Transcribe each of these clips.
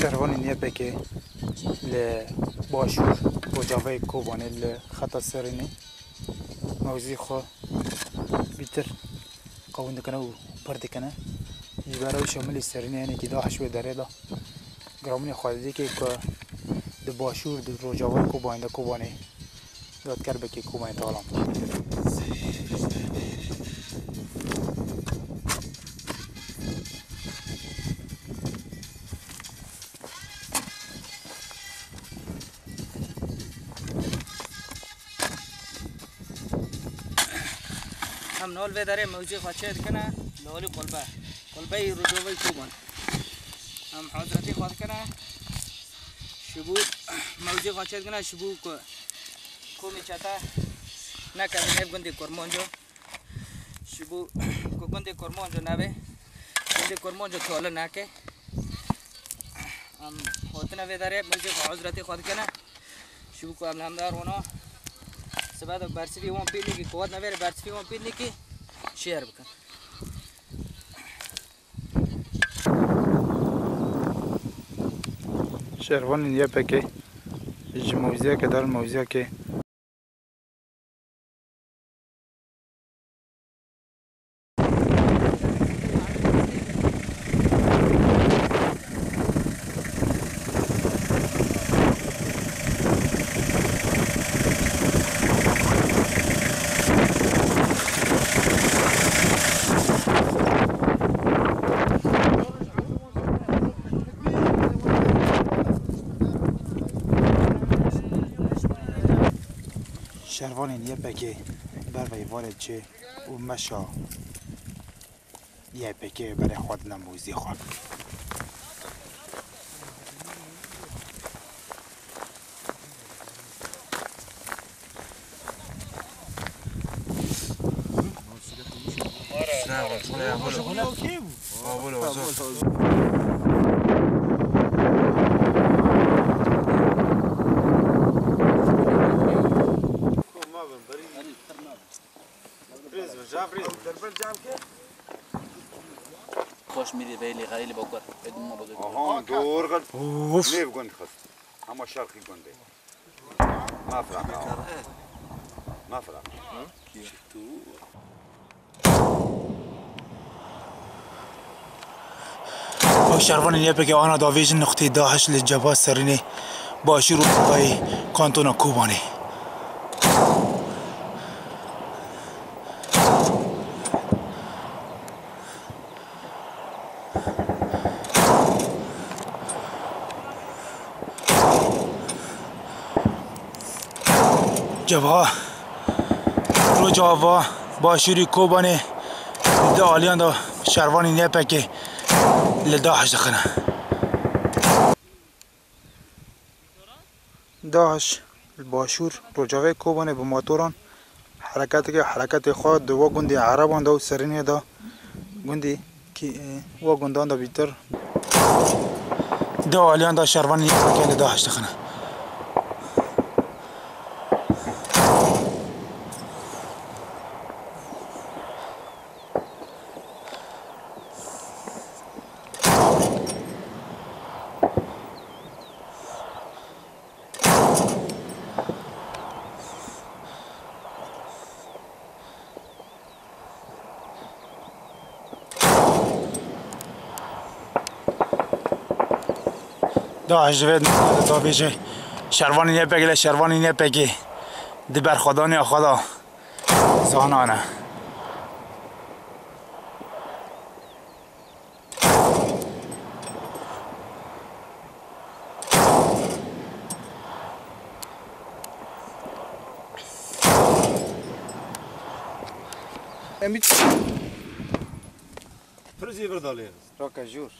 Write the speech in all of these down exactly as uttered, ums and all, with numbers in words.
Şervanên Y P G li başûr rojavayê Kobanê li xeta serînê mewzî xwe bîtir qewûn dikine û pir dikine. Ji ber ew şemilî serînê hinekî DAIŞ wê derê de giramînê xwe didike ku di başûr, di rojavayê Kobanê de Kobanê Dadkar bike, Kobanê talan bike. Em nol vê derê mewzê xwe çê dikine, li holî qulbe. Qulbeyê rojavayê Kobanê. Em hazretî xwe dikine. Ji bo mewzê xwe çê dikine, ji bo ku komê çete nekevin nêv gundê Kurmanco. Ji bo ku gundê Kurmanco nebe, gundê Kurmanco toli neke. Em hatine vê derê, mewzê xwe hazretî xwe dikine. Ji bo ku em li hemdar wana sibe de bersivî wan pîl nîkî, ku hatine vê re bersivî wan pîl nîkî, şêr bikin. Şervanên Y P G ji mewziyeke der mewziyeke. Şervanên Y P G ber veyvanê çê û meşa Y P G berê xwe dine mûzî xwe. Rêz bin, cav rêz bin. Xoş mîrî veylî xeylî bakur. Edin ma bakur. Aha, doğru gel. Of. Nêv gund xist. Ama şerqî gundê. Mafra. Mafra. Ew şervanên Y P G ana davêjin nuqteyê DAIŞ li cebha serînê başûr û rojavayê kantona Kobanê. Cebha Rojava başûrî Kobanê di aliyan de şervanên Y P G li DAIŞ dixine. DAIŞ li başûr rojavayê Kobanê bi motoran hereketeke, hereketê xwe di we gundê Ereban de û serînê de gundê kî, e, we gundan de bîtir. Di aliyan de şervanên Y P G li DAIŞ dixine. DAIŞ ji vê da bêje şervanên Y P G li şervanên Y P G di berxwedanê xwe de zana ne. Em bir Prizî vir dalê. Roka jûr.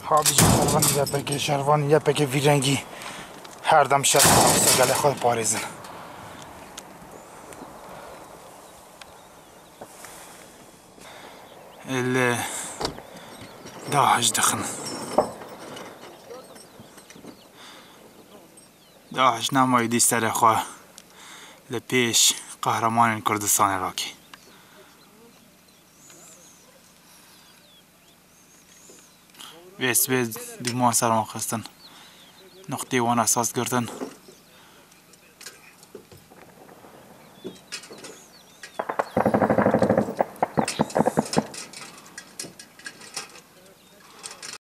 Ha bijî şervanê Y P G, şervanê Y P G vî rengî her dem şer segelê xwe diparêzin. Li DAIŞ dixin. DAIŞ nemayî dî serê xwe li pêş qehremanên Kurdistanê rakî. Vê sibê dûman ser wan xistin. Nuqtê wan esas girtin.